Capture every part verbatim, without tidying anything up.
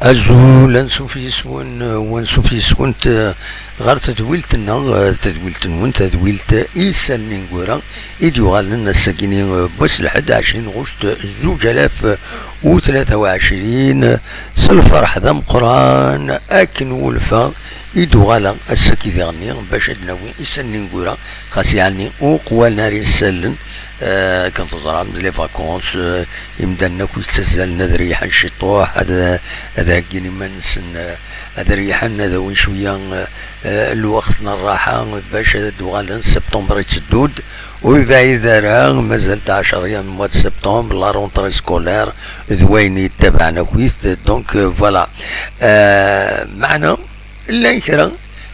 Azul, ansuf yes-wen, eh, wansuf yes-went, eh, ɣer tedwilt-nneɣ, eh, tadwilt-nwen, tadwilt Isallen Ineggura, i d-yuɣalen ass-agi-nni, eh, n wass n lḥedd, ɛecrin ɣuct, zuǧ alaf u tlata u ɛecrin, s lferḥ d ameqqran akken wulfeɣ i d-uɣaleɣ ass-agi diɣenni bac ad d-nawi Isallen Ineggura, xas yeɛni ur qwalen ara isallen, eh, akken teẓram d les vacances, eh, imdanen akk yettazzalen ad reyḥen ciṭuḥ, ad, ad heggin iman-nsen, eh, ad reyḥen, ad awin cwiya, eh, eh, lweqt n rraḥa, bac ad d-uɣalen septembre iteddu-d, ur yebɛid ara, mazal-d ɛecra aya n mois de septembre, la rentrée scolaire, d wayen yettabaɛen akkit, donc, euh, voilà. Euh, meɛna, llan kra,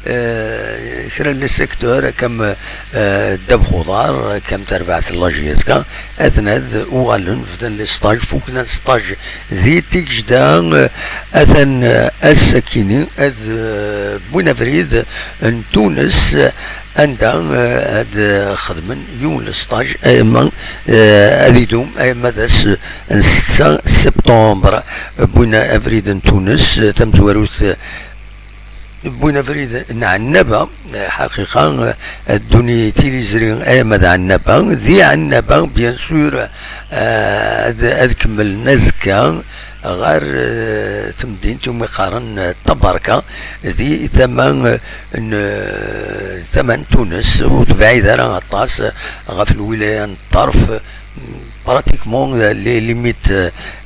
euh, kra n les secteurs, akka am, euh, ddabex uḍar, akka am terbaɛt n la J S K, aten ad uɣalen, bdan les stages, fukken stage di Tigejda, euh, atan, euh, ass-akini, ad, euh, wwin abrid n Tunes, anda, eh, ad, eh, xedmen yiwen n stage, eh, ma, eh, ad idum, eh, ma d ass n setta septembre, wwin abrid n Tunes, eh, tamezwarut, eh, wwin abrid n Ɛennaba, eh, ḥaqiqa, eh, ad ddun i Tilizri, eh, ma d Ɛennaba, di Ɛennaba, bien sûr, eh, ad, ad kemmlen azekka, ɣer, eh, temdint umi qqaren, eh, Tabarka, di tama, eh, n, eh, tama n Tunes, ur tebɛid ara aṭas, eh, ɣef lwilaya n ṭṭerf, pratiquement, eh, les limites,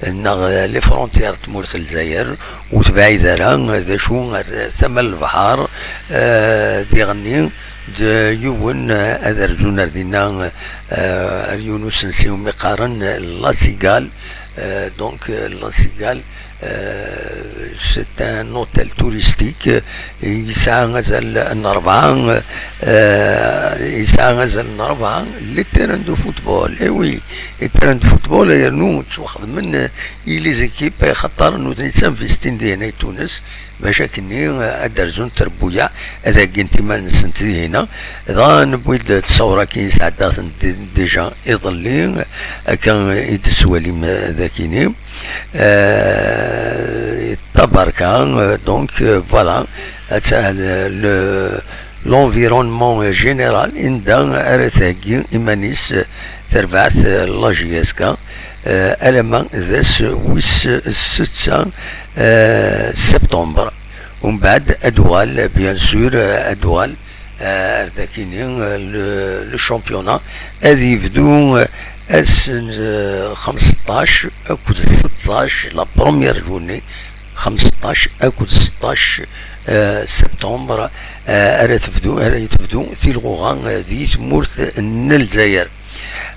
eh, neɣ, eh, les frontières n tmurt n Lezzayer, ur tebɛid ara, eh, d acu, ar tama n lebḥer, eh, diɣenni, d yiwen, eh, ad rzun ar dinna, eh, ar yiwen usensi umi qqaren, eh, La Cigale, Euh, donc, euh, La Cigale, euh, c'est un hôtel touristique, euh, yesɛa azal n rebɛa, euh, yesɛa azal n rebɛa, les terrains de football, eh oui, les terrains de football, yernu ttwaxedmen, euh, i les équipes, axaṭer nutni ttinvestin dihin i Tunes, bac akkenni, eh, ad d-rzun trebbuyaɛ, ad heggint iman-nsent dihina. Dɣa newwi-d ttṣawra-agi, sɛeddaɣ-ten di-, déjà iḍelli, akka i d-tettwalim, eh, dagini. Eh, Tabarka, eh, donc, eh, voilà, attah le, le, l'environnement général, anda ara theggi iman-is, eh, terbaɛt, eh, la J S K, eh, alamma d ass wis setta, eh, septembre. Umbeɛd ad uɣal, bien sûr, eh, ad uɣal, eh, ar dakini, eh, le, le championnat. Ad yebdu, eh, ass n, eh, xemseṭṭac akked seṭṭac, la première journée, xemseṭṭac akked seṭṭac, eh, septembre, eh, ara tebdu, ara tebdu tilɣuɣa, eh, di tmurt n Lezzayer.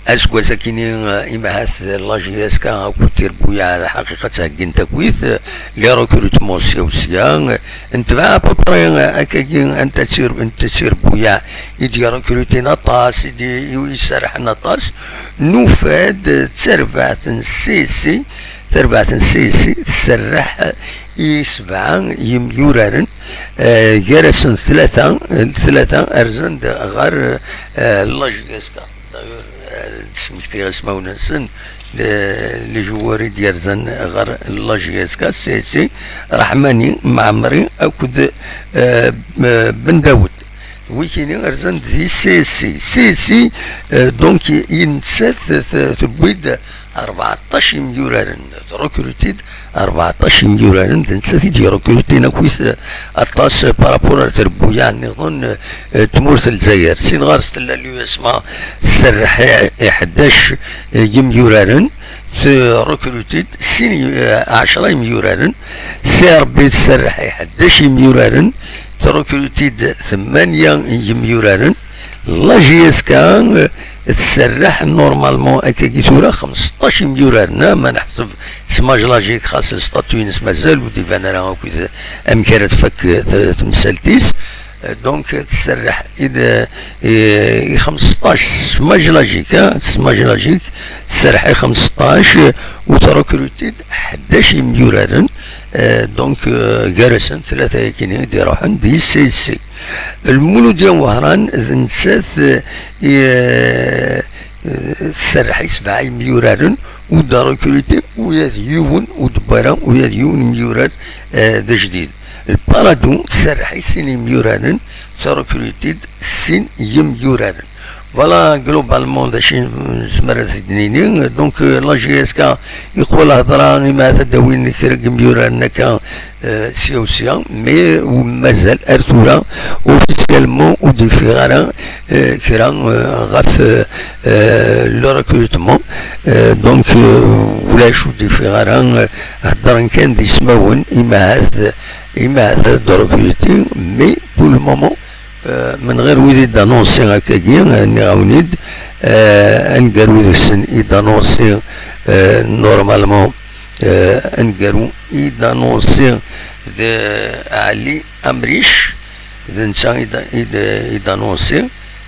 Aseggas-akini, eh, imahat la J S K akked tirbuyaɛ lḥaqiqa ttheggint akkit, eh, les recrutements sya u sya, eh, netbeɛ à peu près, eh, akkagi, anta tir-, anta tirbuyaɛ i d-yerekrutin aṭas, i d-, i iserrḥen aṭas, nufa-d, eh, d tarbaɛt n C S C, tarbaɛt n C S C tserreḥ i sebɛa yimyuraren, eh, gar-asen tlata, tlata rzan-d ɣer, eh, la J S K. D'ailleurs, eh, ad d-smektiɣ ismawen-nsen, le, les joueurs i d-yerzan ɣer la J S K, C S C, Raḥmani, Mɛemmri akked, eh, Ben Dawed. Wikini rzan di C S C. C S C, eh, donc, i nettat t-, tewwi-d rbeɛṭac imyuraren, trekruti-d rbeɛṭac imyuraren, d nettat i d-yerekrutin akkit, eh, aṭas, eh, par rapport ar trebbuyaɛ nniḍen, eh, tmurt n Lezzayer. Sin ɣer-s tella l'U S M A, tserreḥ i, i ḥdac, eh, yimyuraren, trekruti-d sin, eh, ɛecra imyuraren. C R B tserreḥ i ḥdac imyuraren, trekruti-d tmanya yimyuraren. La J S K, eh, tserreḥ normalement akkagi tura xemseṭṭac imyuraren, ah, ma neḥseb s Maj Logic, xas statut-ines mazal ur d-iban ara akkit amek ara tfak, eh, t-, temsalt-is. Eh, donc, eh, tserreḥ i d-, eh, i xemseṭṭac s Maj Logic, ah, s Maj Logic, tserreḥ i xemseṭṭac, eh, u trekruti-d ḥdac imyuraren, eh, donc, eh, gar-asen tlata yakini i d-iruḥen di C S C. Lmuludya n Wehran d nettat, eh, i, eh, tserreḥ i sebɛa imyuraren, ur d-recruter ula d yiwen, ur d-wwara ula d yiwen imyurar, eh, d ajdid. Lparado tserreḥ i sin imyuraren, trecruter-d sin yimyuraren. Voilà, globalement, d acu i nezmer ad t-id-nini. Donc, euh, la J S K, iqwa lhedra, imi ad d-awin kra n yimyuraren akka, euh, sya u sya, mais mazal ar tura, officiellement, ur d-yeffiɣ ara, euh, kra, euh, ɣef, euh, euh, le recrutement. Euh, donc, euh, ulac ur d-yeffiɣ ara, euh, heddren kan d ismawen, imi ahat, imi ahat ad d-recruter, mais pour le moment, euh, من غير wid i d-annoncé akkagi, euh, nniɣ-awen-id, euh, aneggaru deg-sen i d-annoncé, euh, normalement, euh, aneggaru i d-annoncé d Ali Amric, d netta i d-, i d-, i d-annoncé,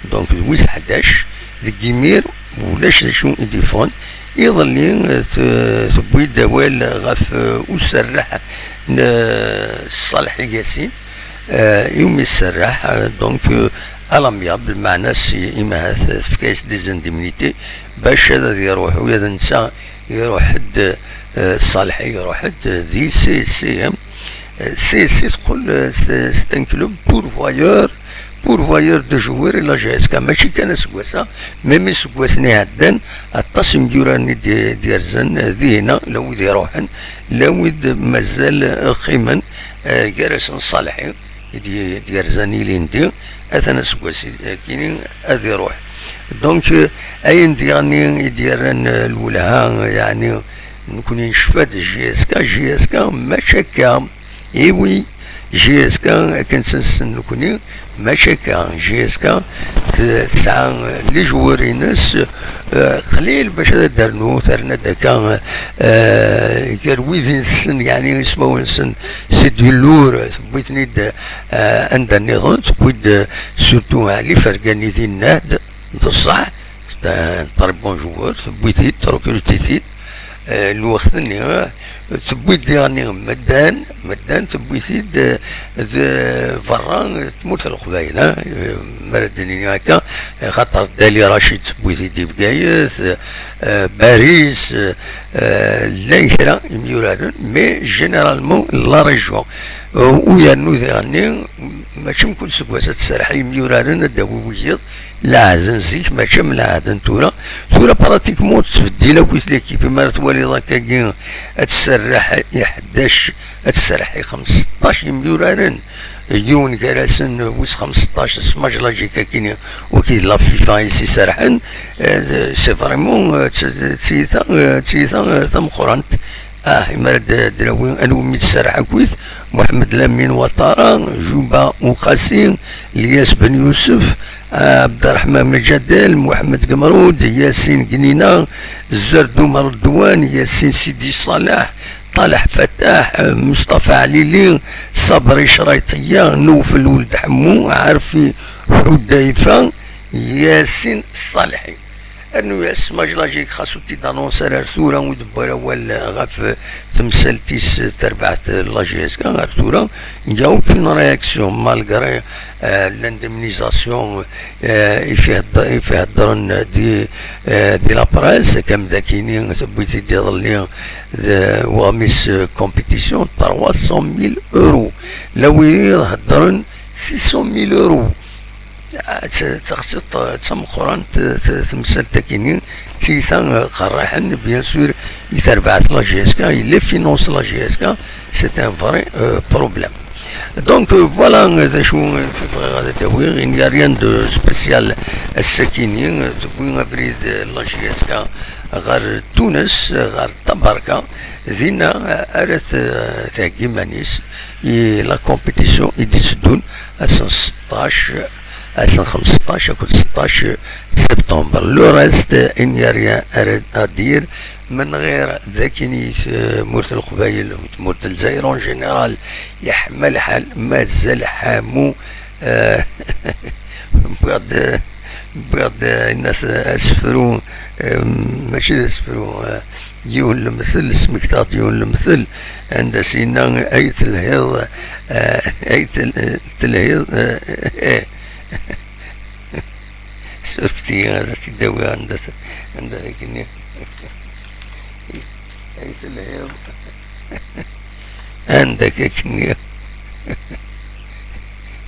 donc d wis ḥdac, deg imir ulac d acu i d-yeffɣen. Iḍelli, euh, t-, tewwi-d awal ɣef, euh, userreḥ n, euh, Ṣaleḥ Yasin, euh, iwumi tserreḥ, euh, donc, euh, à l'amiable, meɛna s-, imi ahat tefka-yas des indemnités bac ad, ad iruḥ, ula d netta iruḥ-d, euh, Ṣaleḥ iruḥ-d di C S C, hein. Euh, C S C teqqel, euh, c'est, c'est un club pourvoyeur, pourvoyeur de joueurs i la J S K, mačči kan aseggas-a, même iseggasen iɛeddan, aṭas imyuraren i d-, d-yerzan, euh, dihina, la wid iruḥen, la wid mazal, euh, qqimen, euh, gar-asen Ṣaleḥi i d-, d-yerzan ilindi, atan aseggas-agi ad iruḥ. Donc, euh, ayen diɣen i d-yerran, euh, lwelha, yeɛni, nekni necfa-d J S K, J S K mačči akka. Iwi, J S K akken tt-nessen nekni, mačči akka. J S K t-, tesɛa, euh, les joueurs-ines, euh, qlil bac ad d-ternu, terna-d akka, euh, gar wid i nessen, yeɛni ismawen-nsen, c'est du lourd, tewwi-ten-id, euh, anda nniḍen, tewwi-d, euh, surtout, euh, Ali Fergani di Nnad, d ṣṣeḥ, c'est un très bon joueur, tewwi-t-id, trecruter-t-id, euh, lweqt-nni, euh, tewwi-d diɣen medden, medden, tewwi-t-id, euh, d berra, euh, tmurt n Leqbayel, hein, euh, mi ara d-nini akka, xaṭer Dali Racid tewwi-t-id i Bgayet, euh, Paris, euh, euh, llan kra imyuraren, mais généralement la région. Euh, u yernu diɣenni, mačči mkul seggas ad tserreḥ i imyuraren, ad d-tawi wiyiḍ, lɛehd n zik, mačči am lɛehd n tura. Tura, pratiquement, tettbeddil akk l'équipe. Mi ara twaliḍ akkagi, ad tserreḥ i ḥdac, ad tserreḥ i xemseṭṭac imyuraren. Yiwen gar-asen wis xemseṭṭac, Smaj Lagic akini, waki d la FIFA i s-iserrḥen. Euh, c'est vraiment, euh, d, d tiyita, euh, d tiyita, euh, tameqqrant. Ah, imi ara d-, d-nawi anwa umi tserreḥ akkit, Mohamed Lamine Ouattara, Jouba Oukhassi, Lyes Ben Youssef, Abderrahmane Medjadel, Mohamed Gemroud, Yassine Gnina, Zerdoume Redouane, Yassine Sidi Salah, Taleh Fatah, Moustapha Alili, Sabri Chraïtia, Noufel Ould Hammou, Arfi Houdaifa, Yassine Salhi. Rnu-yas Smaj Lagic, xas ur t-id-annoncé ara ar tura, ur d-wwi ara awal ɣef temsalt-is tarbaɛt n la J S K ar tura. Il n'y a aucune réaction, malgré, euh, l'indemnisation, euh, i fi hedd-, i fi heddren di, euh, di la presse, comme d akini, tewwi-t-id iḍelli d weɣmis, euh, compétition, trois cent mille euros. La wid heddren six cent mille euros. Ah, d ta-, d taxsiṭ, d tameqqrant, t-, temsalt akini, d tiyita, euh, qerriḥen, bien sûr, i terbaɛt la J S K, i les finances la J S K, c'est un vrai, euh, problème. Donc, euh, voilà, euh, d acu, euh, bɣiɣ ad d-awiɣ, il n'y a rien de spécial ass-akini, euh, tewwi abrid, euh, la J S K ɣer Tunes, ɣer Tabarka, dinna, euh, ara t-, theggi iman-is i la compétition i d-itteddun ass n seṭṭac, ass n xemseṭṭac akked seṭṭac septembre. Le reste, il n'y a rien à, à dire. من غير ذاكني، آه، تمورت القبايل وتمورت الجزائر en général، يحمى الحال، مازال حامو، آه، بعد، بعد الناس اسفرو، آه، ماشي اسفرو، آه، يون المثل، سمكتات يون المثل، عند سينا أي تلهيض، آه، أي تل-، تلهيض، آه، إيه. Tafti ad tt-id-awiɣ anda, anda akken ay telhiḍ. Anda akken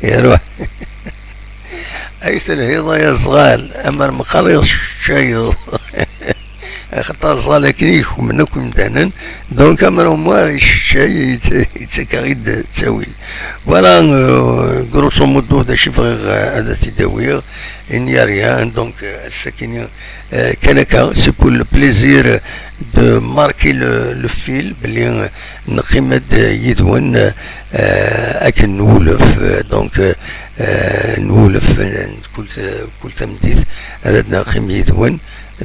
iruḥ. Ay telhiḍ ay aẓɣal, amer meqqar iccayeḍ. Axaṭer aẓɣal akken i gexmen akk imdanen, donc amer au moins iceccay, yett-, yettak-aɣ-id ttawil. Voilà, euh, grosso modo d acu i bɣiɣ, euh, ad t-id-awiɣ, il n'y a rien, donc, euh, ass-akini, euh, kan akka, c'est pour le plaisir de marquer le, le fil, belli, euh, neqqim-d yid-wen, euh, akken nwulef, euh, donc, euh, euh, nwulef, euh, kul, kul tameddit, ad neqqim yid-wen,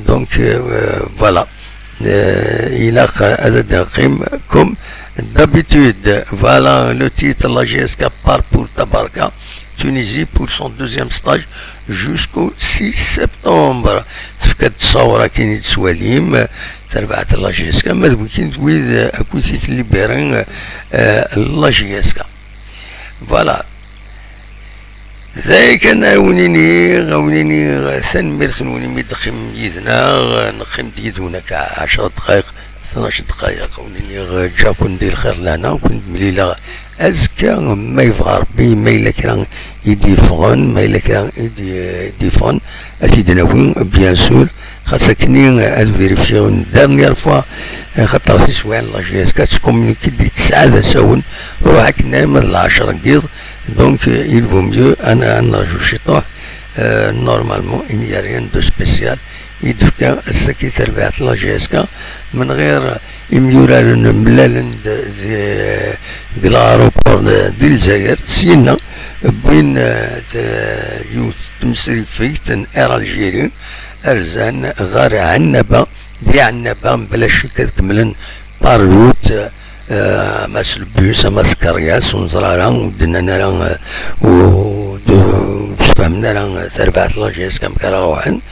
donc, euh, voilà. Euh, ilaq ad neqqim comme d'habitude. Voilà le titre, la J S K part pour Tabarka, Tunisie, pour son deuxième stage jusqu'au six septembre. Tefka-d ttṣawra akken i d-tettwalim, tarbaɛt n la J S K, ma d wikin d wid, euh, akkit i t-libérin, euh, la J S K. Voilà. D aya kan a wen-iniɣ, a wen-iniɣ, tanemmirt-nwen imi d-teqqimem yid-neɣ, neqqim-d yid-wen akka ɛecra ddqayeq, tnac ddqayeq, a wen-iniɣ, ǧǧaɣ-ken di lxir d lehna, ken-id-mlileɣ azekka, ma yebɣa Rebbi, ma yella kra i d-yeffɣen, ma yella kra i d-, i d-yeffɣen, ad t-id-nawi, bien sûr. Xas akken ad vérifier une dernière fois, eh, xaṭer tiswiɛin n la J S K tettcommunique-d di tesɛa d asawen, ruḥ akken arma d lɛecra n yiḍ. Donc, eh, il vaut mieux ad n-, ad nerju ciṭuḥ. Euh, normalement, il n'y a rien de spécial i d-tefka ass-agi terbaɛt n la J S K, menɣir imyuraren mlalen-d di, deg l'aéroport di Lezzayer, syinna wwin, eh, t-, yiwet n tmesrifegt n Air Algérie, rzan ɣer Ɛennaba, di Ɛennaba, mebla ccek ad kemmlen par route, eh, ama s lbus, ama s tkeryas, ur neẓri ara, ur d-nnan ara, eh, ur d-, ur d-sfehmen ara, eh, tarbaɛt n la J S K amek ara ruḥen.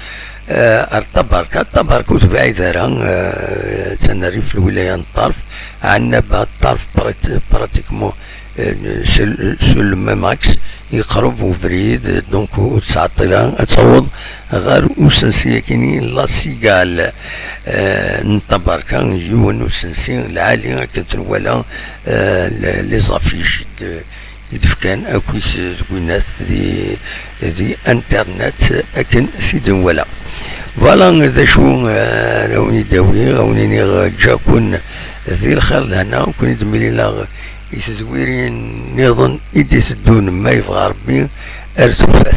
Eh, ar Tabarka, Tabarka ur tebɛid ara, eh, attan rrif lwilaya n Ṭṭerf, Ɛennaba, Ṭṭerf, prat-, pratiquement, eh, sur, sur le même axe, yeqreb ubrid, donc ur tesɛeṭṭil ara ad taweḍ ɣer usensi-akini La Cigale, eh, n Tabarka, yiwen usensi lɛali akken tenwala, eh, le-, les affiches de, i d-fkan akkit d winat di, di internet akken t-id-nwala. Voilà d acu, eh, ara wen-id-awiɣ, a wen-iniɣ, eh, ǧǧaɣ-ken di lxir lehna, ken-id-mlileɣ i tedwirin nniḍen i d-iteddun, ma yebɣa Rebbi, ar tufat.